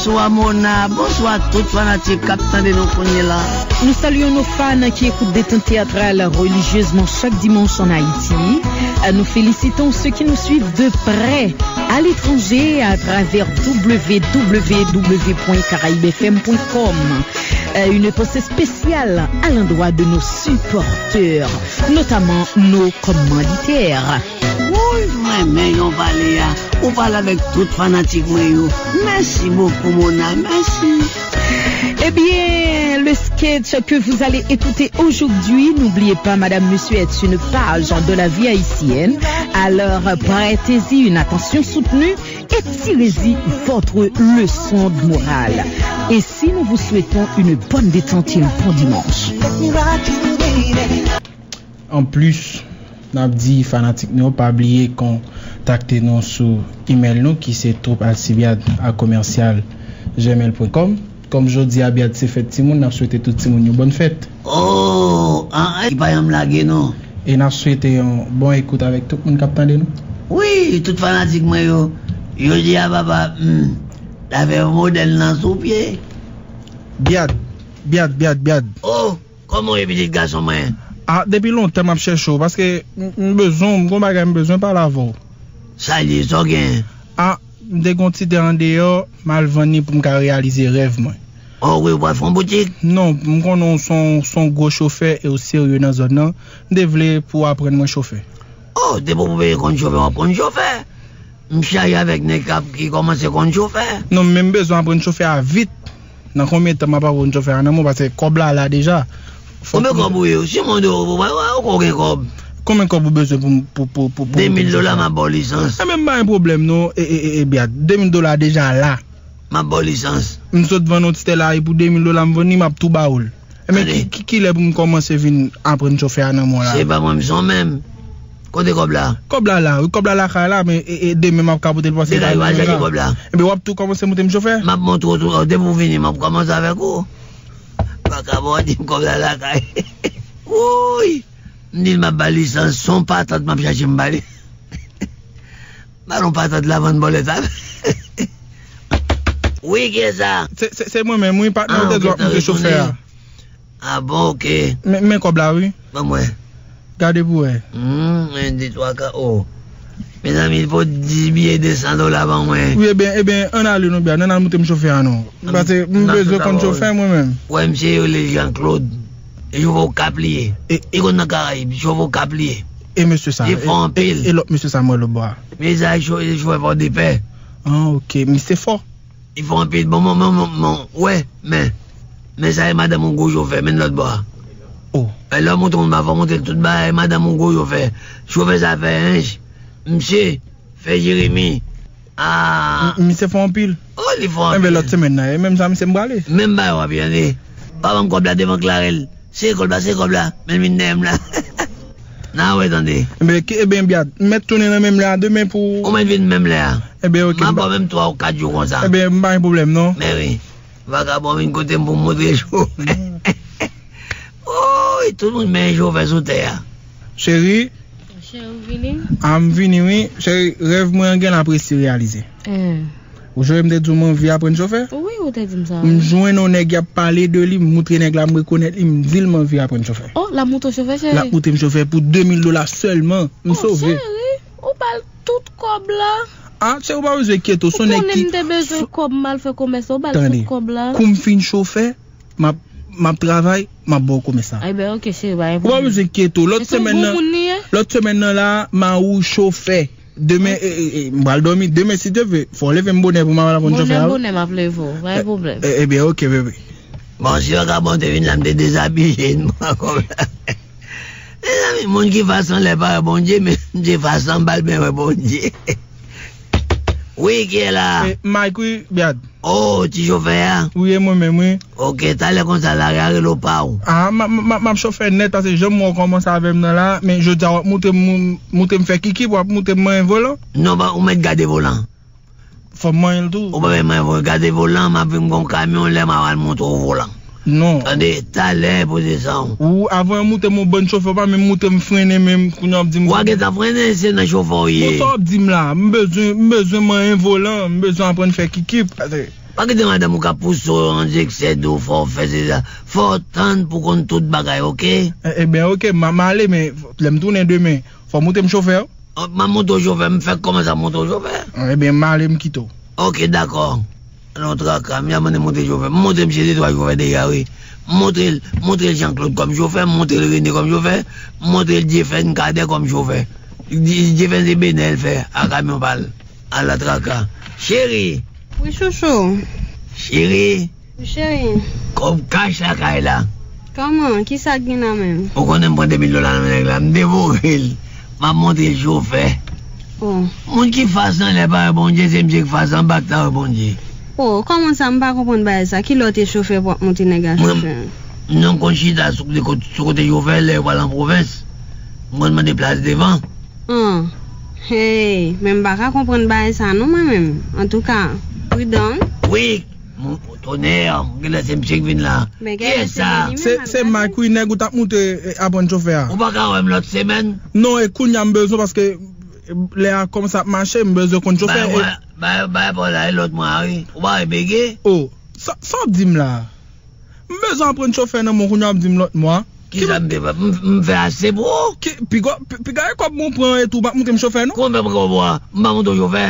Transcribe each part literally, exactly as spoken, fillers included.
Bonswa Mona, bonswa tout fanatik k ap tande nou kounye la. Nous saluons nos fans qui écoutent Détente Théâtrale religieusement chaque dimanche en Haïti. Euh, Nous félicitons ceux qui nous suivent de près à l'étranger à travers w w w point caraïbes f m point com. Euh, Une pensée spéciale à l'endroit de nos supporters, notamment nos commanditaires. Woy, m renmen jan w pale a. Ou pale avèk tout fanatik mwen yo. Mèsi bokou, Mona. Mèsi. Eh bien, le sketch que vous allez écouter aujourd'hui, n'oubliez pas, Madame, Monsieur est une page de la vie haïtienne. Alors, prêtez-y une attention soutenue et tirez-y votre leçon de morale. Et si nous vous souhaitons une bonne détente et un bon dimanche. Anplis, n ap di fanatik nou yo pa bliye kontakte nou sou imèl nou ki se troupe alcibiade à commercial gmail point com. Kòm jodi a Biad se fèt timoun, n ap swete tout timoun yon bòn fèt. Oh, an, an, ki pa janm lage non. E n ap swete yon bon ekout avèk tout moun k ap tande nou. Wi, tout fanatik mwen yo, jodi a papa, hmm, l ap fè modèl nan sou pye. Biad, Biad, Biad, Biad. Oh, kòman w ye pitit gason mwen? A, depi lontan m ap chèche w, paske m, m bezwen w, m gon bagay m bezwen pale avè w. Sa l ye, sa w genyen? A, m te gon ti tè andeyò, m al vann li pou m ka reyalize rèv mwen. Oh wi, w pral fè yon boutik? Non, m konnen w se yon, se yon gwo chofè e w serye nan zòn nan. M te vle pou w aprann mwen chofè. Oh, depi w bezwen konn chofè, w ap konn chofè. M chaje avèk nèg k ap, ki kòmanse konn chofè. Non, men m bezwen aprann chofè a vit. Nan konbyen tan m ap aprann chofè a nan mwen, paske kòb la la deja. Konbyen kòb ou ye? Si mwen di w, ou gen kòb. Konbyen kòb ou bezwen pou, pou, pou, pou, pou de mil dola, m ap ba w lisans. Enben, m pa gen pwoblèm non, e, e, e, e, Biad. De mil dola deja la. M ap ba w lisans. M sot vann yon ti tè la, e pou de mil dola m vann li, m ap tou ba w l. Enben, ki, ki, kilè pou m kòmanse vin aprann chofè a nan mwen la? Se pa mwen, m se w menm. Kote kòb la? Kòb la la, wi, kòb la lakay la, men, e, e, demen m ap ka pote l pase lakay mwen la. Degaj, w al chèche kòb la. Enben, w ap tou kòmanse montre m chofè? M ap montre w tou, depi w vini, m ap kòmanse avèk ou. Vakabon an di m kòb la lakay. Wouy! M di l m ap ba l lisans, se yon patant m ap chache m ba li. Ba l yon patant la vann bòlèt avè. Wi, kiyès sa? Se, se, se mwen menm, wi, patnè, ou te di w ap monte chofè a. Ah, bon, ok. Men, men kòb la, wi. Ban mwen. Gade pou wè. Hmm, en, de, twa, kat, oh. Mezanmi, fò w di biyè de san dola ban mwen. Wi, ebyen, ebyen, ann ale non, Biad, ann al montre m chofè a non. Paske m bezwen konn chofè mwen menm. Wè, misye rele Jean Claude. Li chofè Okap li ye. Li konn nan Karayib, li chofè Okap li ye. E mesye sa? Li fò anpil. E lòt mesye sa m wè lòt bò a? Mesye sa, li cho-, li chofè Pòdepè. Ah, ok. Misye fò. Li fò anpil. Bon, bon, bon, bon, bon. Wè, men. Men sa e madanm yon gwo chofè, men lòt bò a. Oh. E lè w montre moun pa fò montre l tout bagay, madanm yon gwo chofè. Chofè sa fè enj. Misye fè Jeremi. Ah. M-, misye fò anpil. Oh, li fò anpil. Enben lòt semèn nan, e menm sa misye m prale. Menm bagay w ap tande. Pa ban m kòb la devan Klarèl. Se kòb la, se kòb la. Men l vin dèyè m la. N a wè tande. Enben, ki, enben, Biad, m mèt tounen nan menm lè a demen pou. Ou mèt vin menm lè a. Enben, ok, m ap ba w menm twa ou kat jou konsa. Enben, m pa gen pwoblèm, non. Men wi. Vakabon vin kote m pou m montre chofè. Woy, tout moun men chofè sou tè a. Cheri. Cheri, ou vini? A, m vini, wi. Cheri, rèv mwen an gen la presi reyalize. Eh. Ou sonje m te di w m anvi aprann chofè? Wi, ou te di m sa. M jwenn yon nèg y ap pale de li, m moutre nèg la, m rekonèt li, m di l m anvi aprann chofè. Oh, l ap moutre w chofè, cheri? L ap moutre m chofè pou de mil dola sèlman. M sove. Oh, cheri, ou ba l tout kòb la. A, cheri, ou pa bezwen enkyete w, se yon nèg ki. Ou konnen m te bezwen kòb, m al fè komès la, ou ba l tout kòb la. Tande, kou m fin chofè, m ap, m ap travay, m ap ba w komès la. Enben, ok, cheri, pa gen pwoblèm. Ou pa bezwen enkyete w. Lòt semèn nan, lòt semèn nan la, m a ou chofè. Demen, e, e, e, m pral dòmi. Demen, si Dye vle, fò w leve m bonè pou m al aprann chofè a, wi. Bonè, bonè, m ap leve w. Pa gen pwoblèm. E, e, ebyen, ok, bebe. Bon, si Vakabon te vin la, m te dezabiye, m pran kòb la. Mezanmi, moun ki fas anlè pa wè Bondye, men m te fas anba l byen wè Bondye. Wi, kiyès la? E, Mike, wi, Biad. Oh, ti chofè a? Wi, e mwen menm, wi. Ok, talè konsa, lari a rele w pa w. A, m ap, m ap, m ap chofè nèt, paske jan m wè w kòmanse avè m nan la, men jodi a w ap moutre m, moutre m fè kikip, w ap moutre m manyen volan? Non, pa, ou mèt gade volan. Fò m manyen l tou. Ou pa mèt manyen volan, gade volan, m ap vin gon kamyon, lè m a al moutre w volan. Non. Tande, talè, poze san w. Ou, avan w moutre m yon bòn chofè, w pa menm moutre m frennen menm, kounye a w ap di m. W a gentan frennen, se nan chofè w ye. Bon, sa w ap di m la? M bezwen, m bezwen manyen volan, m bezwen aprann fè kikip. Paske Pa kite madanm ou ka pouse w an direksyon, di w fò w fè se sa. Fò w tann pou w konn tout bagay, oke? E, ebyen, oke, m a, m a ale, men lè m tounen demen, fò w moute m chofè. M a monte w chofè, m fèk kòmanse ap monte w chofè. Ebyen, m ale, m kite w. Oke, dakò. Nan traka, m a mande monte chofè. M montre misye de twa chofè deja, wi. M montre l, montre l Jean Claude kòm chofè, m montre l René kòm chofè, m montre l Djefèn Kadè kòm chofè. Djefèn se benè l fè a kamyon pa l. Ala traka. Cheri! Wi, chouchou. Cheri! Wi, cheri. Kòb kach lakay la. Kòman? Kisa k gen nan men m? Ou konnen m pran de mil dola nan men nèg la, m devore l. M ap montre l chofè. Oh. Moun ki fas anlè pa wè Bondye, se misye ki fas anba ki ta wè Bondye. Oh, kòman sa? M pa konprann bagay sa. Ki lè w te chofè pou w ap montre nèg la chofè? Non, m konn chita sou kote, sou kote chofè lè yo pral an pwovens. M konn mande plas devan. An. Hey, men m pa ka konprann bagay sa non mwen menm. Antouka, pridan wi. Wi, tonè, genlè se misye k vin la. Men kiyès sa? Se, se Mike wi, nèg ou t ap moute, e, aprann chofè a. Ou pa ka wè m lòt semèn? Non, e kounye a m bezwen paske, e, lè a kòmanse ap mache, m bezwen konn chofè. Bay, bay, bay pa w la, e lòt mwa a wi. Ou pa wè bege? Oh, sa, sa w ap di m la? M bezwen aprann chofè nan men w, kounye a w ap di m lòt mwa. Kisa m te fè? M, m fè ase pou ou. Ki, piga, pi, piga e kòb mwen pran e tou, w p ap moute m chofè non. Konbyen m pran pou ou a? M pa moute w chofè.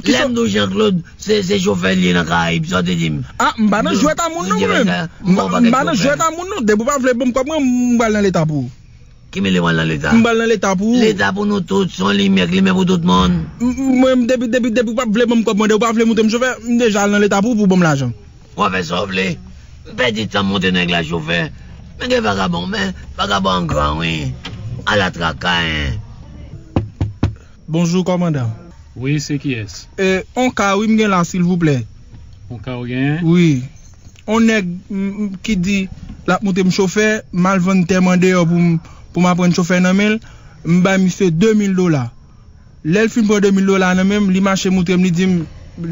Lè m di w Jean Claude, se, se chofè l ye nan Karayib, sa w te di m. A, m pa nan jwèt a moun non mwen menm. M pa nan jwèt a moun non. Depi w pa vle ban m kòb mwen, m pral nan leta pou ou. Ki mele mwen nan leta? M pral nan leta pou ou. Leta pou nou tout, se yon limyè k limen pou tout moun. M, m, mwen, depi, depi, depi w pa vle ban m kòb mwen, depi w pa vle moute m chofè, m deja al nan leta pou ou, pou w ban m lajan. W a fè sa w vle. M pèdi tan m monte nèg la chofè. Men gen vagabon, men vagabon an gran wi. Ala traka en. Bonjou, kòmandan. Wi, se kiyès? E, on ka wi m gen la, silvouplè. On ka w genyen? Wi. On nèg m, m, ki di l ap moute m chofè, m al vann tè m andeyò pou m, pou m aprann chofè nan men l, m bay misye de mil dola. Lè l fin pran de mil dola nan men m, li mache moutre m, li di m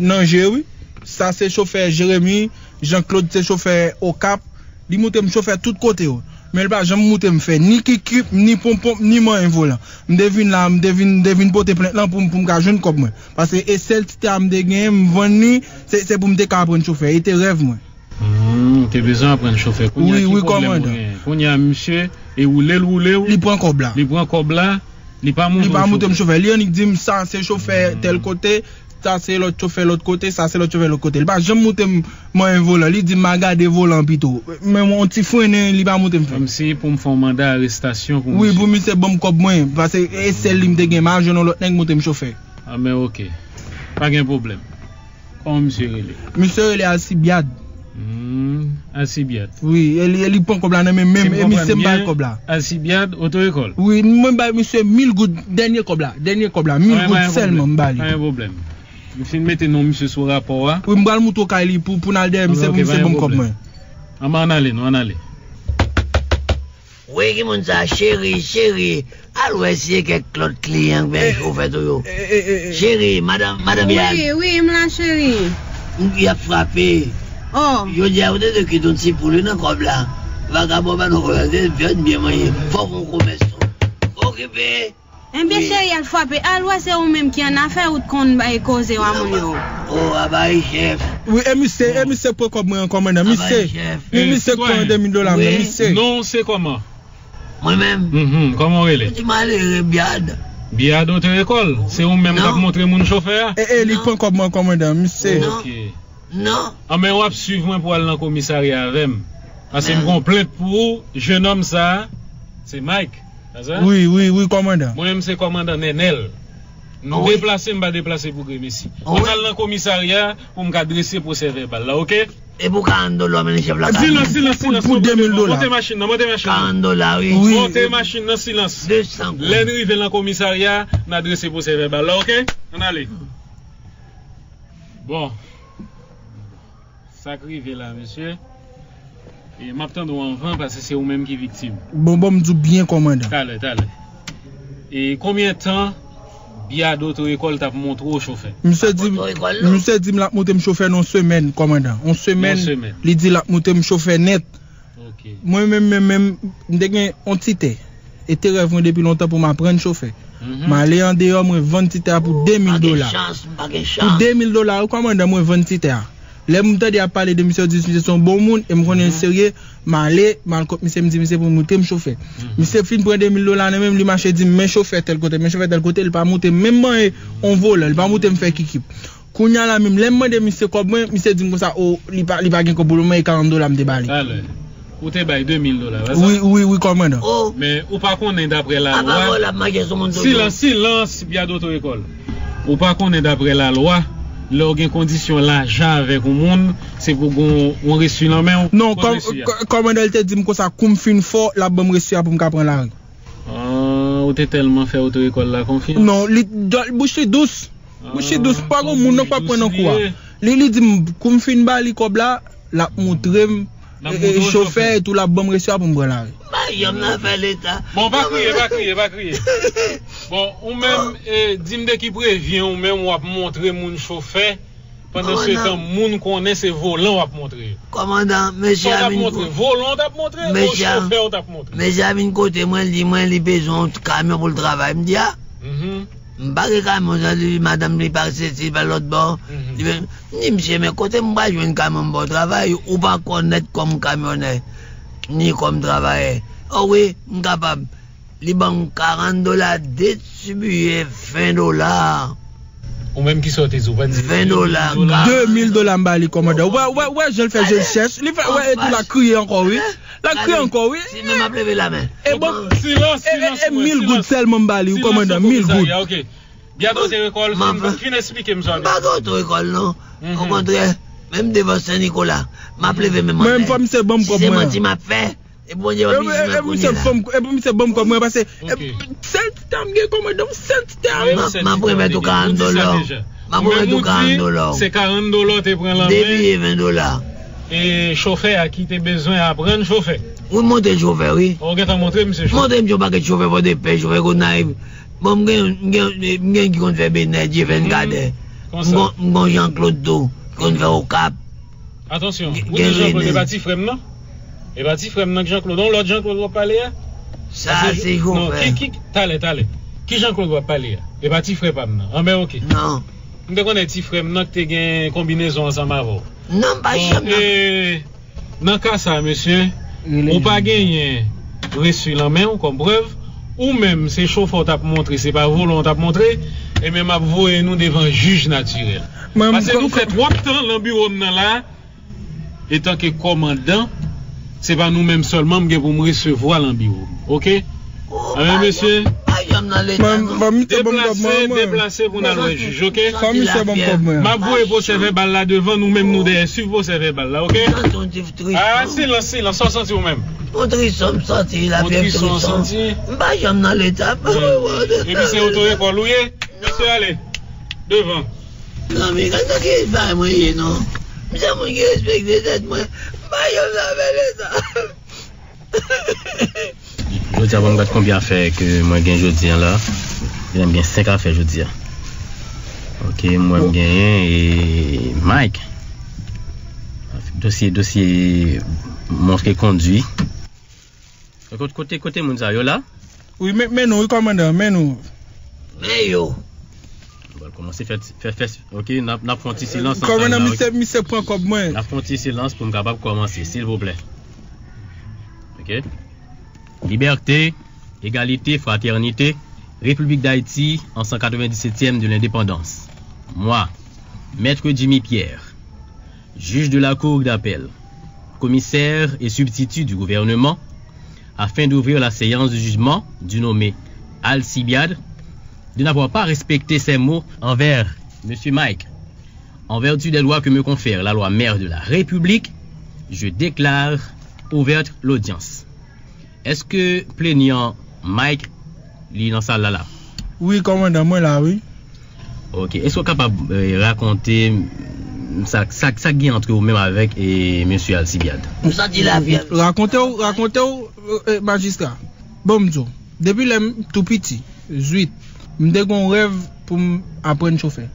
nan je wi. Sa se chofè Jeremi, Jean Claude se chofè Okap. Li moutre m chofè tout kote yo. Men l pa janm moutre m fè ni kikip, ni ponponp, ni manyen volan. M te vin la, m te vin, m te vin pote plent lan pou m, pou m ka jwenn kòb mwen. Paske e sèl ti tè a m te genyen, m vann li, se, se pou m te ka aprann chofè. E te rèv mwen. Hmm, ou te bezwen aprann chofè. Kounye a, wi, ki wi, pwoblèm ou genyen? Kounye a, misye, e woule l woule w. Li pran kòb la. Li pran kòb la, li pa montre w chofè. Li pa montre m chofè. Li annik di m sa se chofè tèl kote, sa se lòt chofè lòt kote, sa se lòt chofè lòt kote. Li pa janm montre m manyen volan. Li di m al gade volan pito. Men yon ti frennen, li pa montre m fè. Kòmsi pou m fè yon manda arestasyon pou misye. Wi, pou misye ban m kòb mwen. Paske e sèl li m te gen. M al jwenn yon lòt nèg montre m chofè. A, men oke. Pa gen pwoblèm. Kòman misye rele? Misye rele Alcibiade. Hmm, Alcibiade. Wi, e li, e li pran kòb la nan men m, e misye m bay kòb la. Alcibiade, oto ekòl? Wi, mwen bay misye mil goud, dènye kòb la, dènye kòb la, mil goud sèlman m ba li. Pa gen pwoblèm. M fin mete non misye sou rapò a. Wi, m pral moutre w kay li pou, pou n al dèyè misye, pou misye ban m kòb mwen. Ann ale, non, ann ale. Wi, ki moun sa? Cheri, cheri, al wè si se kèk lòt kliyan oubyen chofè tou yo. Cheri, madanm, madanm Yaz. Wi, wi, m la, cheri. Y ap frape. Oh. Jodi a, ou te dwe kite yon ti poul nan kòb la. Vagabon pa nan kòb la, se vyàn byen manje. Fò w fè yon komès tou. Okipe. Enben, cheri, al frape. Al wè se ou menm ki annafè ou t konn bay koze w a moun yo. Oh, aba e chèf. Wi, e misye, e misye pran kòb mwen an, kòmandan. Misye, mi, misye k pran de mil dola mwen, misye. Non, se kòman? Mwen menm? Mhm, kòman w rele? Yon ti malere, Byad. Byad oto ekòl? Se ou menm k ap montre moun chofè a? E, e, li k pran kòb mwen, kòmandan, misye. Non. Oke. Non. Anben, w ap swiv mwen pou w al nan komisarya avè m. Paske m gen yon plent pou ou, jennonm sa a, se Mike. Sa sa? Wi, wi, wi, kòmandan. Mwen menm se kòmandan Nènèl. M deplase, m pa deplase pou gremesi. Ann al nan komisarya pou m ka drese pwosè vèbal la, oke? Epi w ka ann dolo a mennen chèf la ka. Silans, silans, silans. Pou de mil dola. Monte machin nan, monte machin nan. Ka ann dolo a, wi. Monte machin nan, silans. Lè n rive nan komisarya, n a drese pwosè vèbal la, oke? Ann ale. Bon. Sa k rive la, mesye? E m ap tande w anvan, paske se ou menm ki viktim. Bon, bon, m di w byen, kòmandan. Talè, talè. E konbyen tan Byad oto ekòl t ap montre w chofè? Misye di, misye di m l ap montre m chofè nan yon semèn, kòmandan. Yon semèn, li di l ap montre m chofè nèt. Ok. Mwen menm, menm, menm, m te gen yon ti tè. E te rèv mwen depi lontan pou m aprann chofè. M ale andeyò, mwen vann ti tè a pou de mil dola. Pou de mil dola, wi, kòmandan, mwen vann ti tè a. Lè m tande y ap pale de misye, yo di misye se yon bon moun, e m konnen l serye, m ale, m al kot misye, m di misye pou l montre m chofè. Misye fin pran de mil dola nan men m, li mache di m, men chofè tèl kote, men chofè tèl kote, li pa montre m menm manyen yon volan, li pa montre m fè kikip. Kounye a la menm, lè m mande misye kòb mwen, misye di m konsa, o, li pa, li pa gen kòb pou l ban mwen, e karant dola m te ba li. Talè. Ou te bay de mil dola, pa sa? Wi, wi, wi, kòmandan. Oh, men ou pa konnen daprè lalwa. Apa vòlè ap mache sou moun toujou? Silans, silans, Biad Oto Ekòl. Ou pa konnen daprè lalwa, lè w gen kondisyon lajan avèk yon moun, se pou gen yon resi nan men w. Non, kòm, kò-, kòmandan, li te di m konsa, kou m fin fò, l ap ban m resi a pou m ka pran lari. Ah, ou te tèlman fè oto ekòl la konfyans. Non, li, bouch li dous. Bouch li dous, pa gen moun nan k pap pran nan kou a. Li, li di m, kou m fin ba li kòb la, l ap montre m, e, e, chofè, etou l ap ban m resi a pou m pran lari. Pa janm nan fè leta. Bon, pa kriye, pa kriye, pa kriye. Bon, ou menm, e, di m de ki prevyen ou menm w ap montre moun chofè, pandan se tan moun konnen se volan w ap montre yo. Kòmandan, mesye a vin ko-, volan w t ap montre, ou chofè w t ap montre? Mesye a vin kote mwen, li di mwen li bezwen yon kamyon pou l travay. M di a. M pa gen kamyon sa, li, madanm li pa sesi, pa lòt bò. Li, men, m di, "Mesye, men kote m pral jwenn kamyon m ba w travay, ou pa kònèt kòm kamyonè, ni kòm travayè?" O wi, m kapab. Li ban m karant dola, distribiye ven dola. Ou menm ki sa w te di, ou pa di ven dola, de mil dola m ba li, kòmandan. Ou wè, ou wè, ou wè jan l fè je l chèch. Li fè, wè, etou l ap kriye ankò, wi. L ap kriye ankò, wi. Si men m ap leve lamen. E bon, silans, e, e, silans, e mil goud sèlman m ba li, wi, kòmandan, mil goud. Biad Oto Ekòl, fin, fin eksplike m sa. M pa gen oto ekòl, non. Okontrè, menm devan Sen Nikola, m ap leve men mwen. Mwen, fò misye ban m kòb mwen. Si se manti m ap fè, e Bondye ap vizite mwen kounye a. E pou misye ban m kòb mwen, paske, e, sèl ti tan m gen, kòmandan, sèl ti tan. M ap remèt ou karant dola. M ap remèt ou karant dola. Se karant dola w te pran lan men. De biye ven dola. E chofè a ki te bezwen aprann chofè. Wi, montre chofè, wi. Ou gentan montre misye chofè. Montre misye yon pakèt chofè Pòdepè, chofè Gonayiv. Bon, m gen, m gen, m gen ki konn fè Benè, Dye fè n kadè. M gon, m gon Jean Claude tou, ki konn fè Okap. Atansyon, ou di Jean Claude, e pa ti frè m nan? E pa ti frè m nan k Jean Claude, yon lòt Jean Claude w ap pale a? Sa se chofè. Non, ki, ki, talè, talè. Ki Jean Claude w ap pale a? E pa ti frè pa m nan. Anben, oke. Non. M te konnen ti frè m nan ki te gen konbinezon ansanm avè w. Non, m pa janm nan. Nan ka sa, mesye, ou pa genyen resi lan men w kòm prèv. Ou menm, se chofè w t ap montre, se pa volan w t ap montre. Ebyen, m ap voye nou devan jij natirèl. Paske nou fè twòp tan lan biwo m nan la, etanke kòmandan, se pa nou menm sèlman m gen pou m resevwa lan biwo m. Oke? Anben, mesye, deplase, deplase pou n al wè jij, oke? M ap voye pwosè vèbal la devan nou menm, nou dèyè. Swiv pwosè vèbal la, oke? Ah, silans, silans, sa w santi ou menm? Yon trison m santi, lapyèv trison. M pa janm nan leta. Epi se oto ekòl ou ye? Mesye, ale. Devan. Zanmi, gade nan ki eta mwen ye, non. M se moun ki respekte tèt mwen. M pa janm nan fè leta. Jodi a, ban m gad konbyen afè ke mwen gen jodi a la. Gen, m gen senk afè jodi a. Oke, mwen m genyen e Mike. Dosye, dosye montre kondwi. Kote, kote, kote moun sa yo la? Wi, men, men nou, wi, kòmandan, men nou. Men yo. Bon, kòmanse fè, fè, fè, oke, n ap, n ap fè yon ti silans ansanm la, oke? Kòmandan, misye, misye pran kòb mwen. N ap fè yon ti silans pou m kapab kòmanse, silvouplè. Oke? Liberté, égalité, fraternité, République d'Haïti en cent quatre-vingt-dix-septième de l'indépendance. Moi, Maître Jimmy Pierre, juge de la cour d'appel, commissaire et substitut du gouvernement, afin d'ouvrir la séance de jugement du nommé Alcibiade de n'avoir pas respecté ses mots envers Monsieur Mike. En vertu des lois que me confère la loi mère de la République, je déclare ouverte l'audience. Èske plenyan Mike, li nan sal la la? Wi, kòmandan, mwen la, wi. Oke. Èske w kapab, eh, rakonte m sa, sa, sa k gen antre ou menm avèk, eh, mesye Alcibiade? M santi lapyèv. Rakonte w, rakonte w, eh, eh, majistra. Bon, m di w, depi lè m tou piti, zwit, m te gen yon rèv pou m aprann chofè.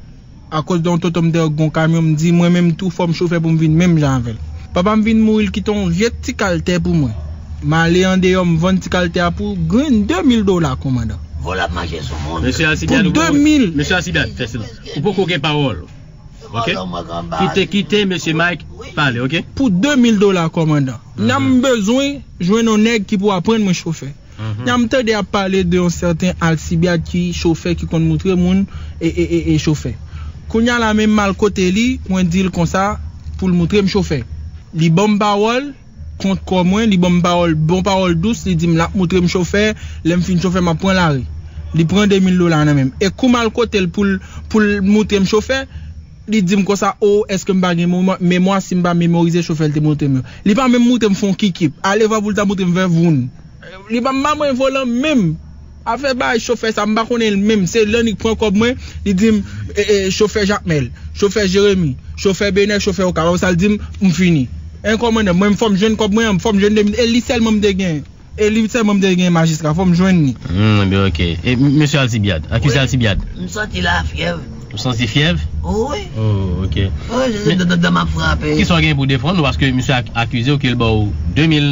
Akoz de yon tonton m te wè k gen yon kamyon, m di mwen menm tou fò m chofè pou m vin menm jan avè l. Papa m vin mouri, l kite yon vye ti kal tè pou mwen. M ale andeyò, m vann ti kal tè a pou grenn de mil dola, kòmandan. Vòlè ap mache sou moun. Mesye Alcibiade, pou de mil. Mesye Alcibiade, fè silans. Ou poko gen pawòl. Ok? Kite, kite mesye Mike pale, ok? Pou de mil dola, kòmandan. Nya m bezwen jwenn yon nèg ki pou aprann mwen chofè. Nya m tande y ap pale de yon sèten Alcibiade ki chofè, ki konn moutre moun e, e, e, e chofè. Kounye a la menm, m al kote li, mwen di l konsa pou l moutre m chofè. Li ban m pawòl, kont kò mwen, li ban m pawòl, bon pawòl dous, li di m l ap moutre m chofè, lè m fin chofè, m ap pran lari. Li pran de mil dola nan men m. E kou m al kote l pou l, pou l moutre m chofè, li di m konsa, o, èske m pa gen memwa, memwa, si m pa memorize chofè l te moutre m yo. Li pa menm moutre m fè yon kikip. Ale vwa pou l ta moutre m fè voun. Li pa m pa mwen volan menm. Afè bay chofè sa, m pa konnen l menm. Se lè nèg pran kòb mwen, li di m, e, e, chofè Jakmèl, chofè Jeremi, chofè Benè, chofè Okap. Apre sa, l di m, m fini. En kòmandan, mwen, fò m jwenn kòb mwen an, fò m jwenn de mil. E li sèlman m te gen. E li sèlman m te gen, majistra. Fò m jwenn li. Hmm, ben, ok. E m- mesye Alcibiade, akize Alcibiade. M santi lafyèv. Ou santi fyèv? Wi. Oh, ok. Wi, se dan, dan, dan m ap frape. Kisa w gen pou defann ou? Paske misye ak- akize w ke l ba w de mil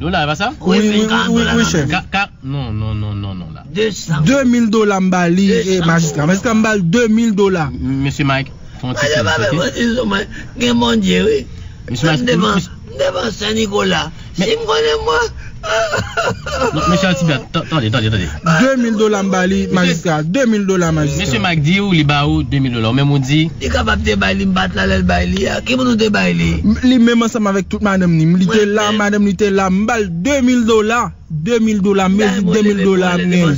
dola, e pa sa? Wi, wi, wi, wi, chèf. Ka- ka- non, non, non, non, non, la. De mil dola m ba li, e, majistra. Majistra, m ba l de mil dola. M- mesye Mike, fè yon ti silans, ok? Gen Bondye, wi. Misye Mike, m devan, m devan Sen Nikola. Si m konnen mwen. Non, mesye Alcibiade, ta- tande, tande, tande. De mil dola m ba li, majistra. De mil dola, majistra. Mesye Mike di w li ba ou de mil dola. Ou menm ou di. Li kapab te bay li, m pa t la lè l bay li a. Ki moun ou te bay li? M- Li menm ansanm avèk tout madanm ni. Li te la, madanm li te la. M ba l de mil dola. De mil dola, m mezi de mil dola, men.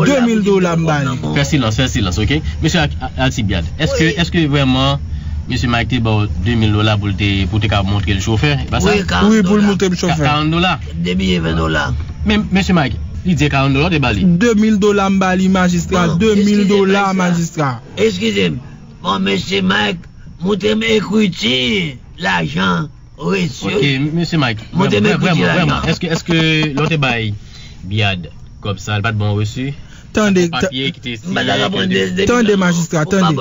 De mil dola m ba li. Fè silans, fè silans, ok? Mesye Ak- A- Alcibiade, èske, èske vrèman Mesye Mike te ba w de mil dola pou l te, pou te ka montre l chofè, e pa sa? Wi, pou l montre m chofè. Ka- karant dola? De biye ven dola. Men, mesye Mike, li di karant dola w te ba li. De mil dola m ba li, majistra. De mil dola, majistra. Eskize m. Bon, mesye Mike, montre m ekriti lajan resi. Ok, mesye Mike, vrèman, vrèman, èske, èske lè w te bay Biad kòb sa, l pa t ba w resi? Tande, papye ki te siyen, tande, majistra, tande.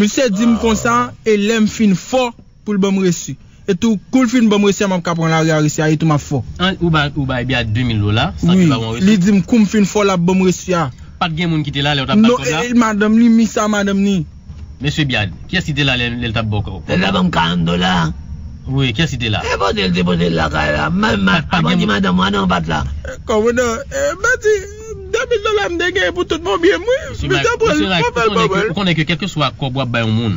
Misye di m konsa, e lè m fin fò pou l ban m resi. E tou, kou l fin ban m resi a, m ap ka pran lari a, resi a, e tou m ap fò. An, ou ba, ou bay Biad de mil dola, san ke l pa ba w resi? Wi, li di m kou m fin fò, l ap ban m resi a. Pa t gen moun ki te la lè w t ap bay kòb la? Non, e, e, madanm li, mi sa madanm ni. Mesye Biad, kiyès ki te la lè, lè l t ap ba w kòb? Lè l t ap ban m karant dola. Wi, kiyès ki te la? E pote l te pote l lakay la. M, m, pa t gen moun. Madanm mwen non pa t la. Kòmandan, e, m pa di, de mil dola m te gen pou tout bon byen m, wi. Misye Mike, misye Mike, ou konnen ke, ou konnen ke kèlkeswa kòb w ap bay yon moun,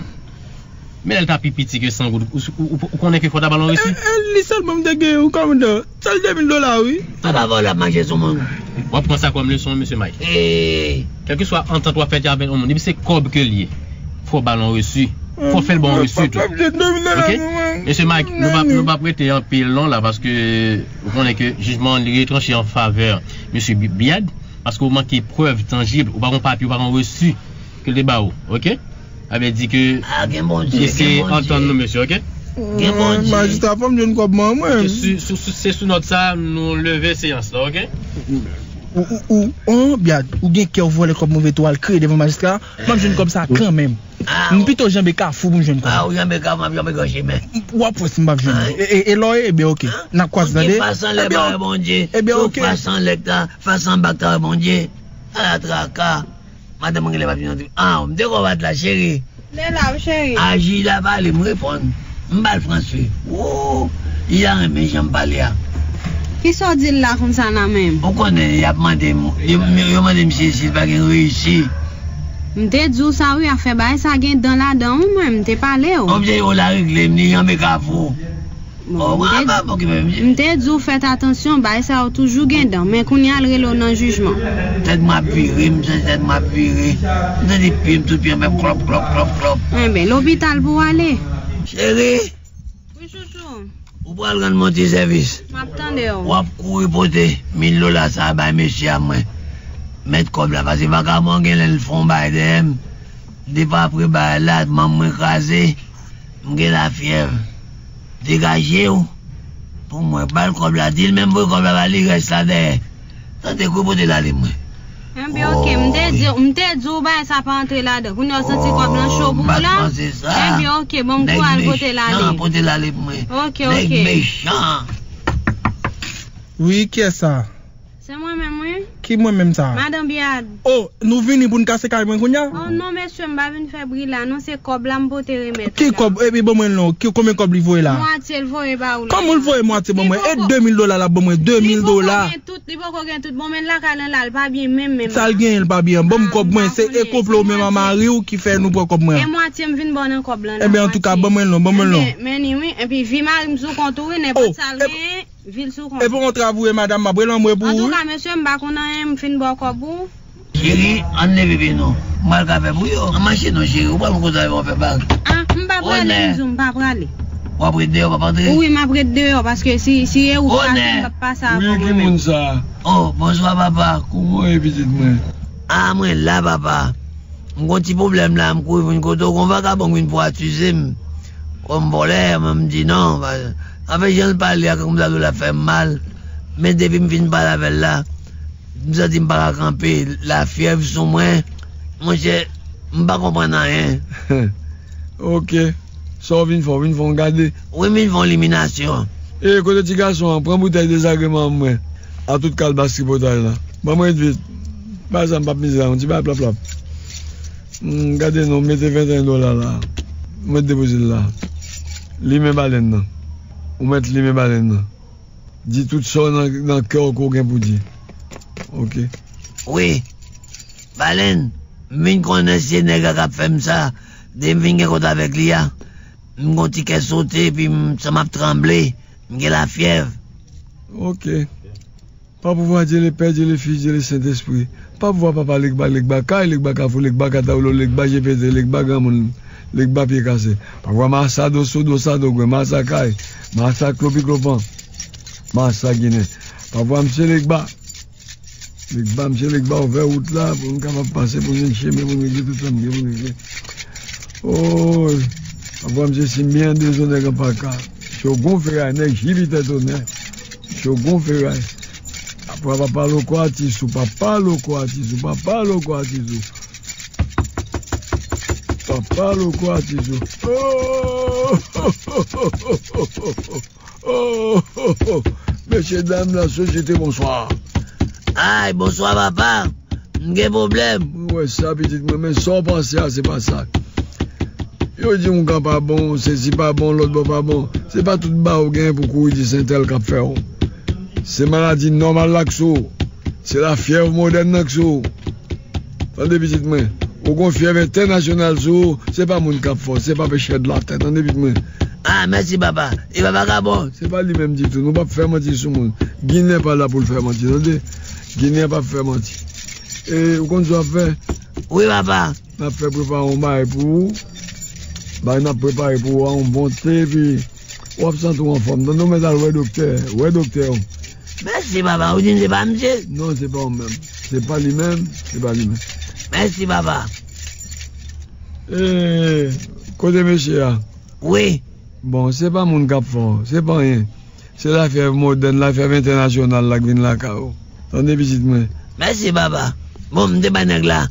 men lè l ta pi piti ke san goud, ou, ou, ou, ou konnen ke fò w ta ba l yon resi? E, e, li sèlman m te gen, wi, kòmandan. Sèl de mil dola, wi. Papa vòlè ap mache sou moun. W ap pran sa kòm leson, mesye Mike. Kèlkeswa antant w ap fè avèk yon moun, depi se kòb ke l ye, fò w ba l yon resi. Fò w fè l ba w yon resi tou. Ok? Mesye Mike, nou p ap, nou p ap rete anpil non la, paske ou konnen ke jijman an li retranche an favè mesye Bi- Biad, paske ou manke prèv tanjib, ou pa gen papye, ou pa gen resi ke l te ba ou, ok? Sa vle di ke mesye, antann nou, mesye, ok? Gen Bondye. Majistra, fò m jwenn kòb mwen, mwen. Ok, si, si, si se sou nòt sa, nou leve seyans la, ok? Ou, ou, ou, an, Biad, ou gen kè w vòlè kòb mwen, tou al kriye devan majistra, m ap jwenn kòb sa kanmenm. M pito janbe Kafou pou m jwenn kòb. A, ou janbe Kafou, m ap janbe Gran Chemen. W ap wè si m p ap jwenn. E, e, e lè w ye, ebyen, ok. N ap kwaze, tande? Fas anlè pa wè Bondye. Ebyen, ok. Fas anlè ta, fas anba ta wè Bondye. Ala traka. Madanm mwen genlè pa t vin antre. Ah, m te kwè w pa t la, cheri. Li la, wi, cheri. Aji la pale, m reponn. M ba l franse. Woo, li la renmen jan m pale a. Kisa w di l la konsa nan men m? Ou konnen, y ap mande m, yo, yo, yo mande m si, si l pa gen resi. M te di w sa, wi, afè bagay sa gen dan ladan, wi, mwen, m te pale w. Objè yo la regle m, li janbe Kafou. Bon, m te, m te di w fèt atansyon, bagay sa yo toujou gen dan, men kounye a l rele w nan jijman. Tèt mwen ap vire, m santi tèt mwen ap vire. M santi pye m, tout pye m ap klòp, klòp, klòp, klòp. Enben, lopital pou w ale. Cheri. Wi, chouchou. Ou pral rann mwen ti sèvis. M ap tande w. W ap kouri pote mil dola sa a bay mesye a mwen. Mèt kòb la, paske vakabon an genlè l fè yon bagay dèyè m. Depi apre bagay la, manm mwen kraze. M gen lafyèv. Degaje w pou mwen. Ba l kòb la. Di l menm voye kòb la ba li, rès la dèyè. Tande, kou pote l ale mwen. Enben, ok, m te di, m te di w bagay sa pa antre ladan. Kounye a w santi kòb lan cho pou w la? Enben, ok, bon, m kou al pote l ale. Nèg mechan, pote l ale pou mwen. Ok, ok. Nèg mechan. Wi, kiyès sa? Se mwen menm, wi. Ki mwen menm sa? Madan Biad. Oh, nou vini pou n kase kay mwen kounye a? Oh non, mesye, m pa vin fè bri la, non, se kòb la m pote remèt. Ki kòb? Epi ban mwen l non. Ki, konbyen kòb li voye la? Mwatye l voye ba ou la. Kòman l voye mwatye ban mwen? E de mil dola l ap ban mwen, de mil dola. Li poko gen tout, li poko gen tout. Bon, men lakay lan la, l pa byen menm, menm. Sa l genyen, l pa byen. Ban m kòb mwen, se e konplo ou menm a mari w ki fè nou pran kòb mwen an. E mwatye m vin ba w nan kòb lan. Ebyen, antouka, ban mwen l non, ban mwen l non. Ebyen, men ni wi, epi vi mari m sou kont ou wi, nenpòt sa l genyen. Vil sou kont. E pou yon travay, madanm, m ap rele anmwe pou ou. Antouka, mesye, m pa konn anyen, m fin ba w kòb ou. Cheri, ann leve pye nou. M pral ka fè pou yo. Ann mache non, cheri, ou pral konn konsa yo fè bak. Ah, m pa prale, m di w, m pa prale. W ap ret deyò, w p ap antre? Wi, m ap ret deyò, paske si, si e ou k pase, m p ap pase avan mwen menm. Wi, ki moun sa? Oh, bonswa, papa. Kouman w ye, pitit mwen? Ah, mwen la, papa. M gon ti pwoblèm la, m kouri vin kote w, gon vagabon k vin pou akize m kòm vòlè, mwen m di non. Anfen, jan l pale a, kòm sa dwe l ap fè m mal. Men depi m fin pale avè l la, m santi m pa ka kanpe, lafyèv sou mwen. Monchè, m pa konprann anyen. Ok. Sa w vin fè? W vin fè yon gade? Wi, m vin fè yon liminasyon. E, kote ti gason an? Pran boutèy dezagreman an mwen. A tout kalbas tripotay la. Ban mwen vit. Bagay sa m p ap mize la, yon ti bagay plap plap. Hmm, gade non, mete venteyen dola la. Mwen depoze l la. Limen balèn nan. Ou mèt limen balèn nan. Di tout sa w nan, nan kè w ke w gen pou di. Ok. Wi. Balèn, m vin konnen se nèg la k ap fè m sa. Depi m vin gen kont avèk li a, m gon ti kè sote, epi m, san m ap tranble, m gen lafyèv. Ok. Pa pouvwa Dye le Pè, Dye le Fis, Dye le Sentespri. Pa pouvwa Papa Legba, Legba Kay, Legba Kafou, Legba Katawlo, Legba Jepete, Legba Granmoun, Legba Pye Kase. Pa pouvwa Masa Doso, Dosa Dogwen, Masa Kay, Masa Klopi Klopan, Masa Ginen. Pa pouvwa Msye Legba. Legba, Msye Legba ouvè wout la pou n kapab pase, pou n jwenn chemen, pou n regle tout sa n gen pou n regle. Oy, pa pouvwa Msye Simbi an dezonè Granpaka. Shogun Feray, nèg Jipitè tonè. Shogun Feray. Apa papa loko atis ou, papa loko atis ou, papa loko atis ou. Papa loko atis ou. Oh! Oh! Mesye dam, lasosyete, bonswa. Ay, bonswa, papa. M gen pwoblèm. Mwen wè sa, pitit mwen, men sa w panse a, se pa sa. Yo di yon kan pa bon, sesi pa bon, lòt bò pa bon. Se pa tout bagay ou gen pou kouri di se entèl k ap fè w. Se maladi nòmal la k sou ou. Se lafyèv modèn nan k sou ou. Tande, pitit mwen. Ou gon fyèv entènasyonal sou ou, se pa moun k ap fè w, se pa pechè de latè. Tande, pitit mwen. Ah, mèsi, papa. E papa ka bon? Se pa li menm ditou. Nou p ap fè manti sou moun. Ginen pa la pou l fè manti, tande? Ginen p ap fè manti. E, ou konn sa w ap fè? Wi, papa. N ap fè prepare yon bagay pou ou. Bagay n ap prepare pou ou a, yon bon te, epi w ap santi w anfòm. Tande, w mèt al wè doktè. Wè doktè w. Mèsi, papa. Ou di m se pa misye? Non, se pa ou menm. Se pa li menm, se pa li menm. Mèsi, papa. E, kote mesye a? Wi. Bon, se pa moun k ap fè w, se pa anyen. Se lafyèv modèn, lafyèv entènasyonal la k vin lakay ou. Tande pitit mwen. Mèsi, papa. Bon, m te bay nèg la,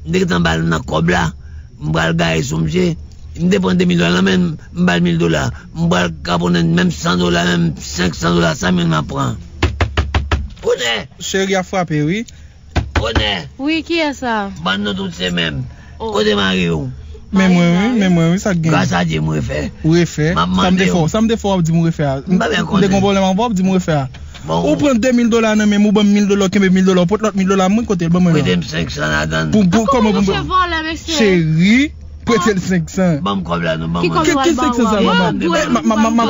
m te gentan ba l nan kòb la, m pral gaye sou misye. M te pran de mil dola nan men l, m ba l mil dola. M pral kaponnen menm san dola, menm senk san dola, sa menm m ap pran. Kounye! Cheri ap frape, wi. Onè! Wi, kiyès sa? Bann nou tout se menm. Oh. Kote mari w? Men mwen, wi, men mwen, wi, sa k gen? Gras a Dye, m refè. Ou refè? M ap mande w. Sa m te fè w, sa m te fè w, w ap di m ou refè a. M pa byen konnen. M te gen pwoblèm avè w, w ap di m ou refè a. Bon. Ou pran de mil dola nan men m, ou ban m mil dola, ou kenbe mil dola, ou pot lòt mil dola, mwen kote l, ban mwen non. Prete m senk san ladan l. Pou, pou, kòman pou m... Kòman, monchè, vòlè, mesye? Cheri, prete l senk san. Ban m kòb la, non, ban m kòb la. Ki, ki senk san sa, papa? M, m, m, m ap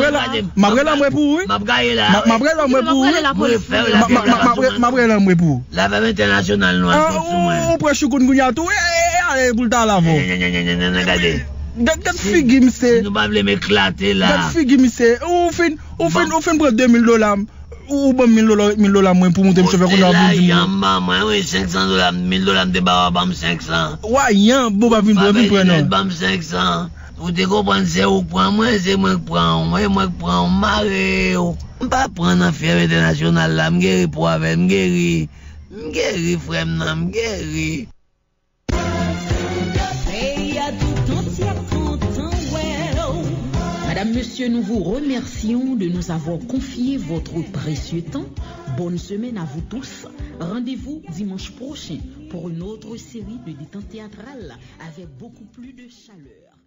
rele anmwe pou ou, wi. M ap gaye la. M ap rele anmwe pou ou, wi. M ap rele anmwe pou ou. Lafyèv entènasyonal nou an sot sou mwen. Ou pran choukoun kounye a tou, wi. E, e, e, ale pou l ta la avè w. Gade, gade figi misye. Si nou pa vle m eklate la. Gade figi misye. Ou fin, ou fin, ou fin pran de mil dola. Ou, ou ban m mil dola, mil dola mwen pou moute m chofè kounye a pou di m. Ou te layan m ban mwen, wi, senk san dola, mil dola m te ba w, ban m senk san. Wa yan, bon, pa vin pran, vin pran non. Ban m senk san. Ou te konprann se ou k pran mwen, se mwen k pran w, e mwen k pran w, m mare w. M pa pran nan fyèv entènasyonal la, m geri po avè l, m geri. M geri, frè m nan, m geri. Peyi a tout antye ap kontan wè w. Madame, Monsieur, nous vous remercions de nous avoir confié votre précieux temps. Bonne semaine à vous tous. Rendez-vous dimanche prochain pour une autre série de détente théâtrale avec beaucoup plus de chaleur.